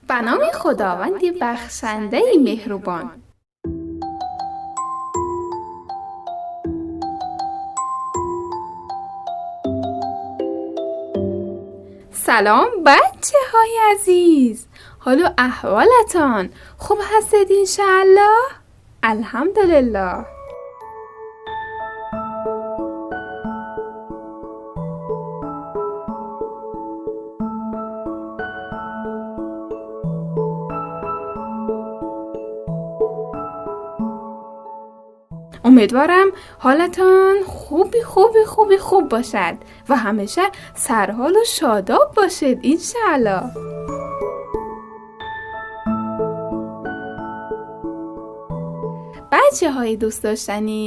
Ба номи Худованди бахшандаи меҳрубон. Салом, бачаҳои азиз, ҳолу аҳволатон хуб ҳастед? Иншааллоҳ, алҳамдулиллоҳ. Умедворам, ҳолатон хуби хуби хуби хуб бошад ва ҳамеша сарҳолу шодоб бошед, иншааллоҳ. Бачаҳои дӯстдоштанӣ,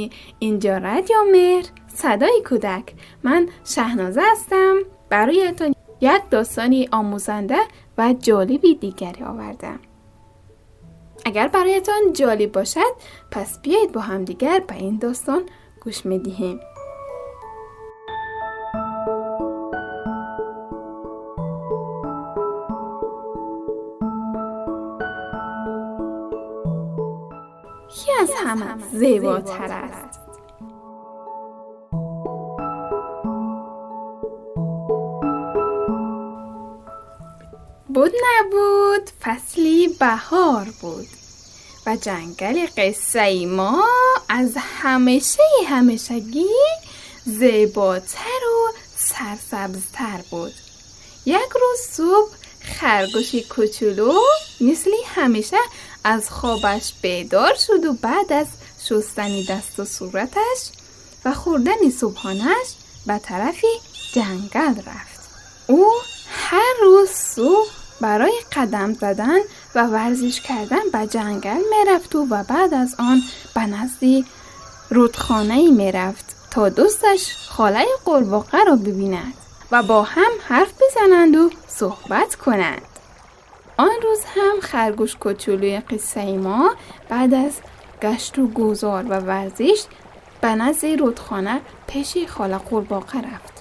инҷо Радио Меҳр, садои кӯдак. Ман Шаҳноза ҳастам. Бароятон як достони омӯзанда ва ҷолиби дигаре овардам. Агар бароятон ҷолиб бошад, пас биёед бо ҳамдигар ба ин достон гӯш медиҳем. Ки аз ҳама зеботар аст? Буд, набуд, фасли баҳор буд ва ҷангали қиссаи мо аз ҳамешаи ҳамешагӣ зеботару сарсабзтар буд. Як рӯз субҳ харгӯши кучулӯ мисли ҳамеша аз хобаш бедор шуду баъд аз шустани дасту сураташ ва хӯрдани субҳонааш ба тарафи ҷангал рафт. Ӯ ҳар рӯз субҳ барои қадам задан ва варзиш кардан ба ҷангал мерафту ва баъд аз он ба назди рудхонае мерафт, то дӯсташ холаи қурбоқаро бибинад ва бо ҳам ҳарф бизананду суҳбат кунанд. Он рӯз ҳам харгӯш кучулӯи қиссаи мо баъд аз гашту гузор ва варзиш ба назди рудхона пеши хола қурбоқа рафт.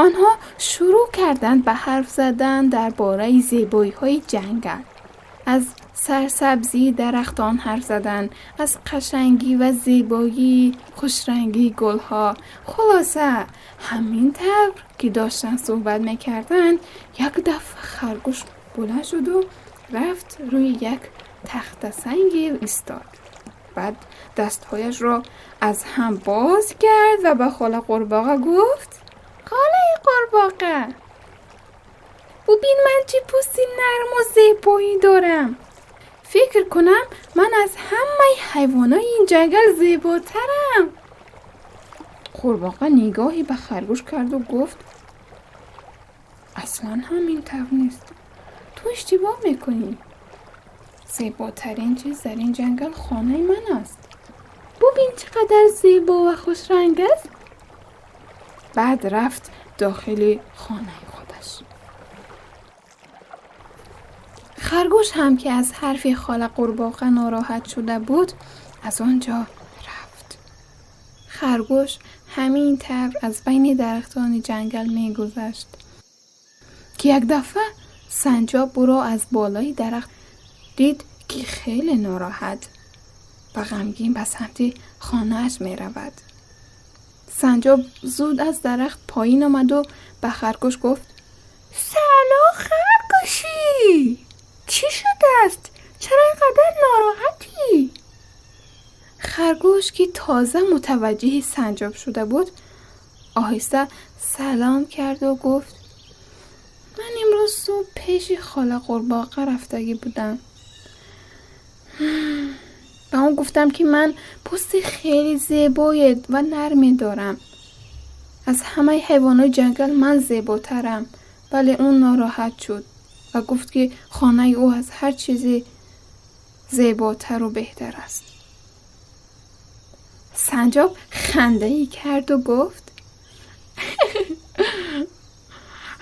Онҳо шурӯъ карданд ба ҳарф задан дар бораи зебоиҳои ҷангал, аз сарсабзии дарахтон ҳарф задан, аз қашангӣ ва зебоии хушрангии гулҳо. Хулоса, ҳамин тавр ки доштанд суҳбат мекарданд, як дафъа харгӯш баланд шуду рафт, рӯи як тахтасанге истод. Баъд дастҳояшро аз ҳам боз кард ва ба хола қурбоқа гуфт: «Холаи қурбоқа, бубин, ман чӣ пӯсти нарму зебоӣ дорам. Фикр кунам, ман аз ҳамаи ҳайвонои ин ҷангал зеботарам». Қурбоқа нигоҳе ба харгӯш карду гуфт: «Аслан ҳам ин тавр нест. Ту иштибоҳ мекунӣ. Зеботарин чиз дар ин ҷангал хонаи ман аст. Бубин, чӣ қадар зебо ва хушранг аст». Баъд рафт дохили хонаи худаш. Харгӯш ҳам, ки аз ҳарфи хола қурбоқа нороҳат шуда буд, аз он ҷо рафт. Харгӯш ҳамин тавр аз байни дарахтони ҷангал мегузашт, ки як дафъа санҷоб ӯро аз болои дарахт дид, ки хеле нороҳат ва ғамгин ба самти хонааш меравад. Санҷоб зуд аз дарахт поин омаду ба харгӯш гуфт: «Салом, харгӯшӣ! Чӣ шудааст? Чаро инқадар нороҳатӣ?» Харгӯш, ки тоза мутаваҷҷеҳи санҷоб шуда буд, оҳиста салом карду гуфт: «Ман имрӯз субҳ пеши хола қурбоқа рафтагӣ будам. Ба ӯ гуфтам, ки ман пӯсти хеле зебое ва нарме дорам, аз ҳамаи ҳайвонои ҷангал ман зеботарам. Вале ӯ нороҳат шуд ва гуфт, ки хонаи ӯ аз ҳар чизе зеботару беҳтар аст». Санҷоб хандаӣ карду гуфт: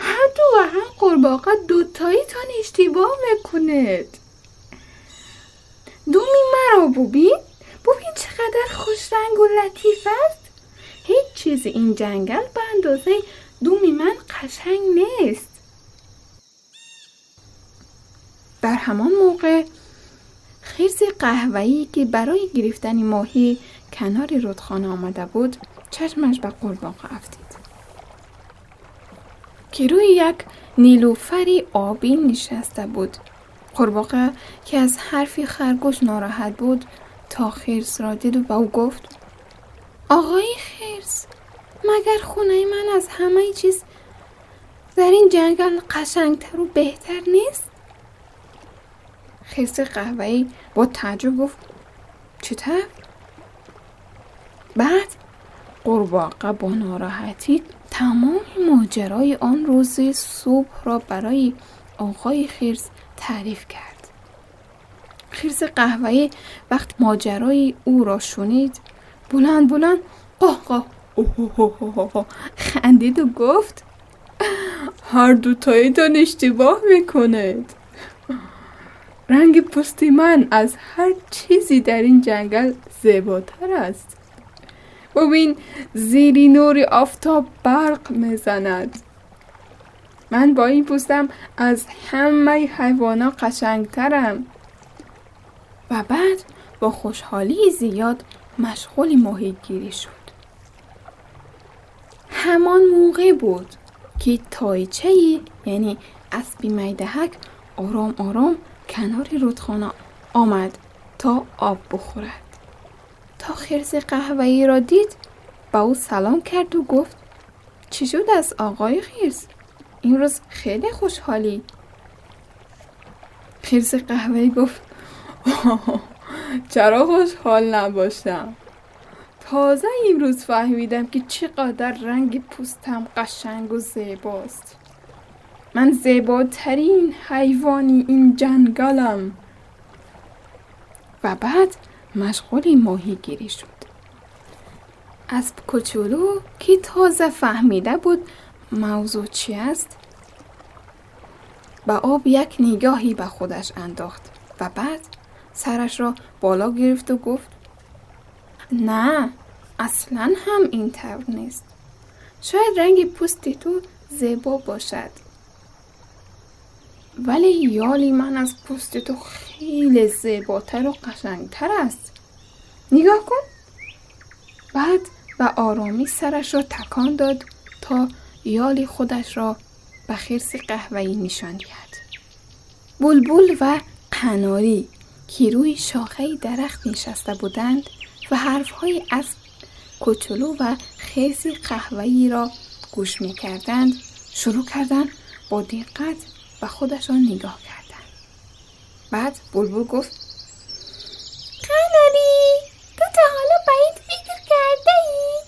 «Ҳам ту ва ҳам қурбоқа дутоитон иштибоҳ мекунед. Думи маро бубин, бубин, чӣ қадар хушрангу латиф аст. Ҳеҷ чизи ин ҷангал ба андозаи думи ман қашанг нест». Дар ҳамон موقع خرس قهوه‌ای که برای گرفتن ماهی کنار رودخانه آمده بود، چشمش به قورباغه افتید که روی یک نیلوفر آبی نشسته بود. قورباغه که از حرفی خرگوش ناراحت بود، تا خرس را دید و به او گفت: آقای خرس، مگر خونه من از همه چیز در این جنگل قشنگتر و بهتر نیست؟ خرس قهوه‌ای با تعجب گفت: چطور؟ بعد قورباغه با ناراحتی تمام ماجرای آن روز صبح را برای آقای خرس تعریف کرد. خرس قهوه‌ای وقت ماجرای او را شنید، بلند بلند قاه قاه اوه خندید و گفت: هر دوتایتان اشتباه میکنید. رنگ پوست من از هر چیزی در این جنگل زیباتر است. ببین، زیر نور آفتاب برق میزند. من با این پوستم از همه حیوانا قشنگترم. و بعد با خوشحالی زیاد مشغول ماهیگیری شد. همان موقع بود که تایچه‌ای، یعنی اسبی میدهک، آرام آرام کنار رودخانه آمد تا آب بخورد. تا خرس قهوه‌ای را دید، با او سلام کرد و گفت: چی شد از آقای خرس؟ این روز خیلی خوشحالی. خرس قهوه‌ای گفت: چرا خوشحال نباشم؟ تازه امروز فهمیدم که چقدر رنگ پوستم قشنگ و زیباست. من زیباترین حیوانی این جنگلم. و بعد مشغول ماهیگیری شد. اسب کوچولو که تازه فهمیده بود موضوع چی است، به آب یک نگاهی به خودش انداخت و بعد سرش را بالا گرفت و گفت: نه، اصلا هم این طور نیست. شاید رنگ پوست تو زیبا باشد، ولی یالی من از پوست تو خیلی زیباتر و قشنگتر است. نگاه کن. بعد به آرامی سرش را تکان داد تا یالی خودش را به خرس قهوه‌ای نشان دهد. بلبل و قناری که روی شاخه درخت نشسته بودند و حرفهای اسب کوچولو و خرس قهوه‌ای را گوش می‌کردند، شروع کردند با دقت به خودشان نگاه کردند. بعد بلبل گفت: قناری، تو تا حالا به این فکر کرده ای؟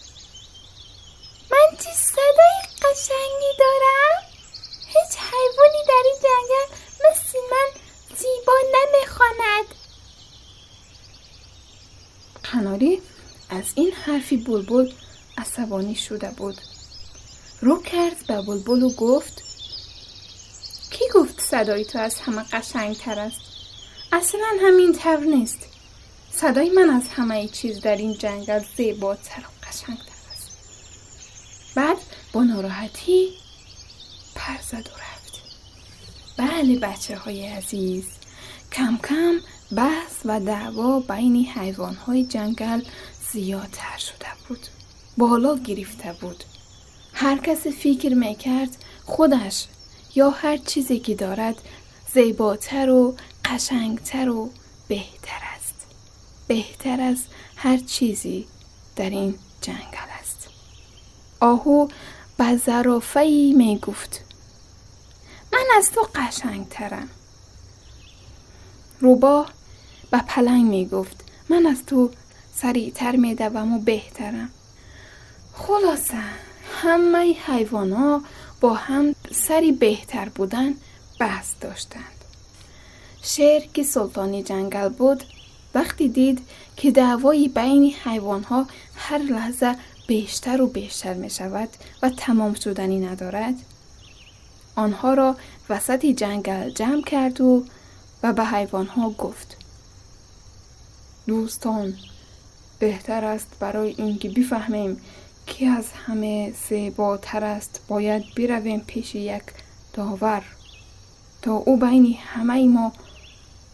من چه صدای قشنگی دارم؟ هیچ حیوانی در این جنگل مثل من زیبا نمیخواند. قناری از این حرفی بلبل عصبانی شده بود. رو کرد به بلبل و گفت: کی گفت صدای تو از همه قشنگتر است؟ اصلا همین طور نیست. صدای من از همه چیز در این جنگل زیباتر و قشنگتر است. بعد با ناراحتی پر زد و رفت. بله بچه های عزیز، کم کم بحث و دعوا بین حیوان های جنگل زیادتر شده بود، بالا گرفته بود. هر کس فکر میکرد خودش یا هر چیزی که دارد زیباتر و قشنگتر و بهتر است، بهتر از هر چیزی در این جنگل است. آهو به زرافه‌ای میگفت: من از تو قشنگترم. روباه به پلنگ میگفت: من از تو سریعتر میدوم و بهترم. خلاصه همه حیوانا با هم سری بهتر بودن بحث داشتند. شیر که سلطان جنگل بود، وقتی دید که دعوای بین حیوانها هر لحظه بیشتر و بیشتر می شود و تمام شدنی ندارد، آنها را وسط جنگل جمع کرد و به حیوانها گفت: دوستان، بهتر است برای اینکه بفهمیم کی از همه زیباتر است باید برویم پیش یک داور تا او بین همه ما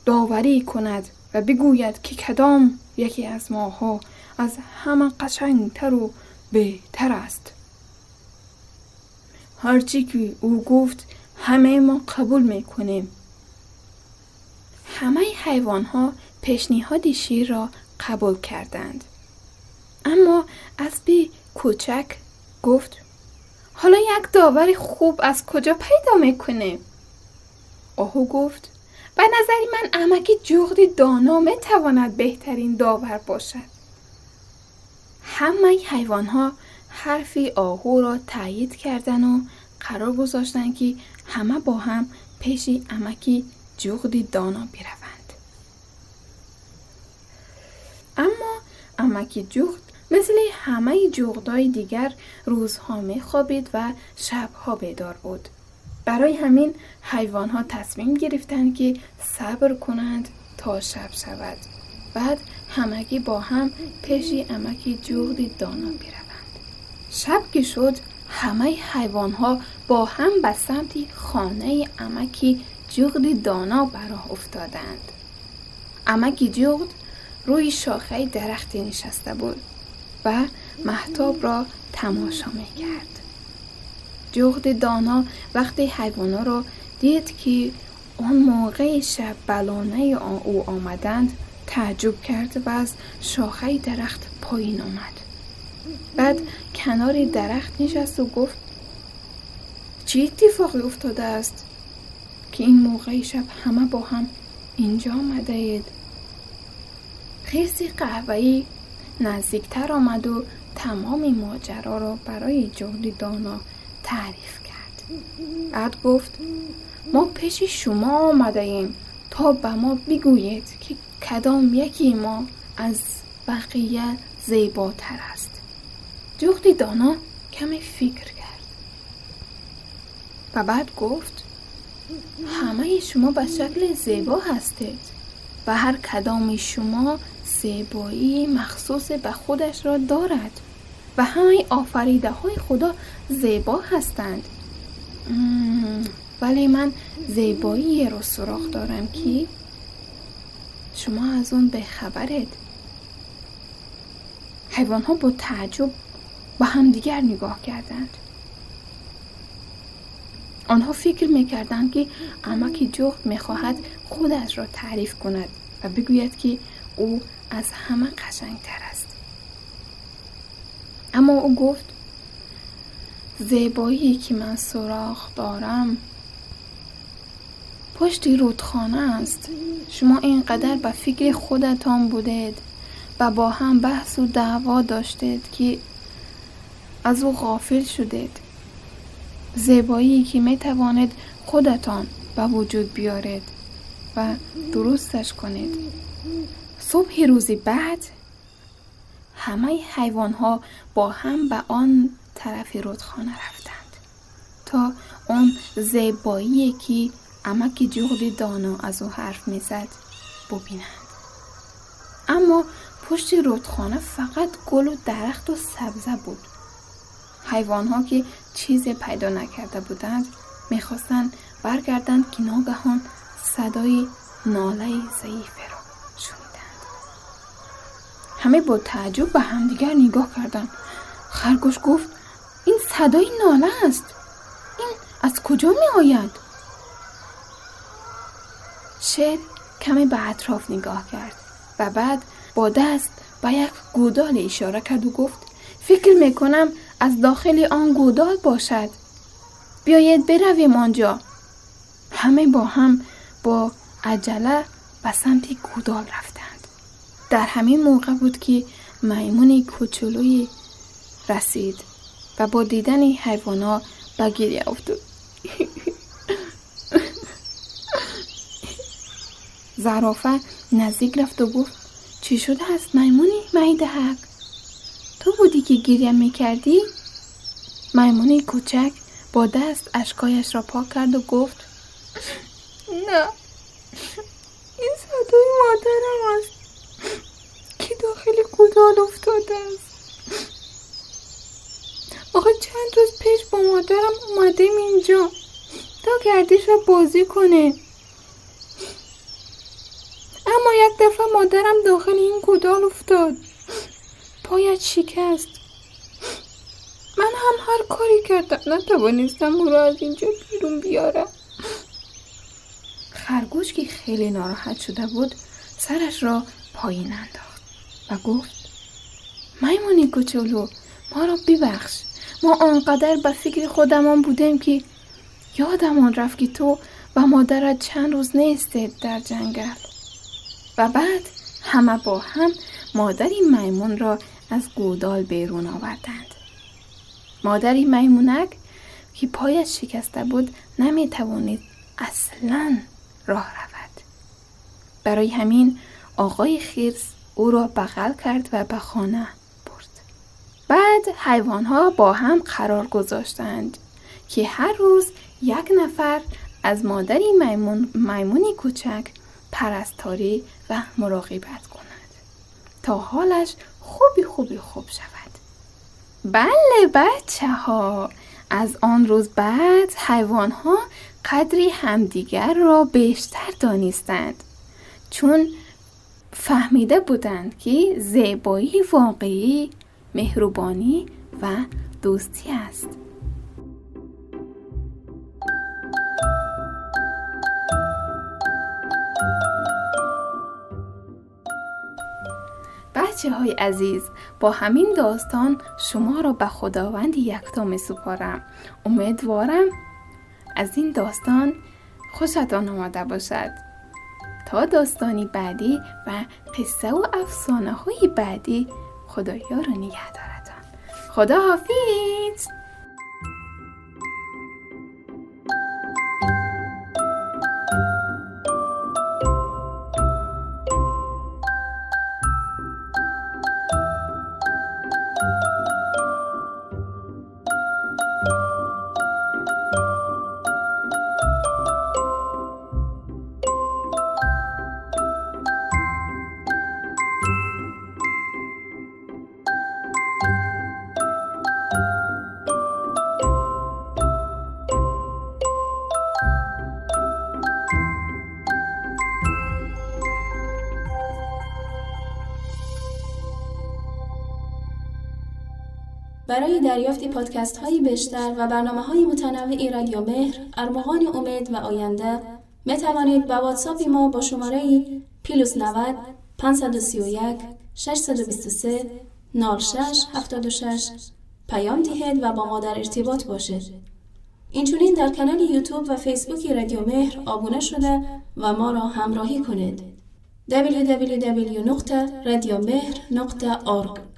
داوری کند و بگوید که کدام یکی از ماها از همه قشنگتر و بهتر است. هرچی که او گفت همه ما قبول میکنیم. همه حیوانها پیشنهاد شیر را قبول کردند. اما اسب کوچک گفت حالا یک داور خوب از کجا پیدا میکنیم؟ آهو گفت به نظر من عمک جغد دانا میتواند بهترین داور باشد. همه حیوانها حرف آهو را تایید کردند و قرار گذاشتند که همه با هم پیش عمک جغد دانا بروند. اما عمک جغد مثل همه جغدای دیگر روزها میخوابید و شبها بیدار بود. برای همین حیوانها تصمیم گرفتند که صبر کنند تا شب شود. بعد همگی با هم پیش عمک جغد دانا بروند. شب که شد همه حیوانها با هم به سمت خانه عمک جغد دانا براه افتادند. عمک جغد روی شاخه درختی نشسته بود و مهتاب را تماشا میکرد. جغد دانا وقتی حیوانا را دید که آن موقع شب بلانه او آمدند تعجب کرد و از شاخه درخت پایین آمد. بعد کنار درخت نشست و گفت چه اتفاقی افتاده است که این موقع شب همه با هم اینجا آمده اید؟ خرس قهوه‌ای نزدیکتر آمد و تمام ماجرا را برای جغد دانا تعریف کرد. بعد گفت ما پیش شما آمده ایم تا به ما بگویید که کدام یکی ما از بقیه زیباتر است. جغد دانا کمی فکر کرد و بعد گفت همه شما به شکل زیبا هستید و هر کدام شما زیبایی مخصوص به خودش را دارد و همه آفریده های خدا زیبا هستند. ولی من زیبایی رو سراغ دارم که شما از اون بخبرید. حیوان ها با تعجب با همدیگر نگاه کردند. آنها فکر میکردند که عمک جغد میخواهد خودش را تعریف کند و بگوید که او از همه قشنگتر است. اما او گفت زیبایی که من سراغ دارم پشت رودخانه است. شما اینقدر به فکر خودتان بودید و با هم بحث و دعوا داشتید که از او غافل شدید. زیبایی که می توانید خودتان به وجود بیارید و درستش کنید. صبح روز بعد همه حیوانها با هم به آن طرف رودخانه رفتند تا آن زیبایی که عمک جغد دانا از او حرف میزد ببینند. اما پشت رودخانه فقط گل و درخت و سبزه بود. حیوانها که چیز پیدا نکرده بودند میخواستند برگردند که ناگهان صدای ناله ضعیف را شنیدند. همه با تعجب به همدیگر نگاه کردند. خرگوش گفت این صدای ناله است. این از کجا می آید؟ شیر کمی به اطراف نگاه کرد و بعد با دست به یک گودال اشاره کرد و گفت فکر میکنم از داخل آن گودال باشد. بیایید برویم آنجا. همه با هم با عجله به سمت گودال رفتند. در همین موقع بود که میمون کوچولوی رسید و با دیدن حیوانا به گریه افتاد. زرافه نزدیک رفت و گفت چی شده است میمونی میدهک؟ تو بودی که گریه میکردی؟ میمونی کوچک با دست اشکایش را پاک کرد و گفت نه، این صدای مادرم است که داخل گودال افتاده است. آخه چند روز پیش با مادرم اومدیم اینجا تا گردش را بازی کنه. دفعه مادرم داخل این گودال افتاد، پایش شکست. من هم هر کاری کردم نتوانستم او را از اینجا بیرون بیارم. خرگوش که خیلی ناراحت شده بود سرش را پایین انداخت و گفت میمونی کوچولو، ما را ببخش. ما آنقدر به فکر خودمان بودیم که یادمان رفت که تو و مادرت چند روز نیستید در جنگل. و بعد همه با هم مادری میمون را از گودال بیرون آوردند. مادری میمونک که پایش شکسته بود نمی توانید اصلاً راه رود. برای همین آقای خرس او را بغل کرد و به خانه برد. بعد حیوانها با هم قرار گذاشتند که هر روز یک نفر از مادری میمونی کوچک پرستاری و مراقبت کند تا حالش خوبی خوبی خوب شود. بله بچه ها، از آن روز بعد حیوان ها قدری همدیگر را بیشتر دانستند، چون فهمیده بودند که زیبایی واقعی مهربانی و دوستی است. بچه های عزیز، با همین داستان شما را به خداوند یکتا می سپارم. امیدوارم از این داستان خوشتان آمده باشد. تا داستانی بعدی و قصه و افسانه های بعدی، خدایا رو نگهدارتان. خدا حافظ. برای دریافت پادکست های بیشتر و برنامه های متنوع رادیو مهر، ارمغان امید و آینده، می توانید با واتساپ ما با شماره پلس 90 531 623 06 76 پیام دهید و با ما در ارتباط باشید. اینچنین در کانال یوتیوب و فیسبوک رادیو مهر آبونه شده و ما را همراهی کنید. www.radiomehr.org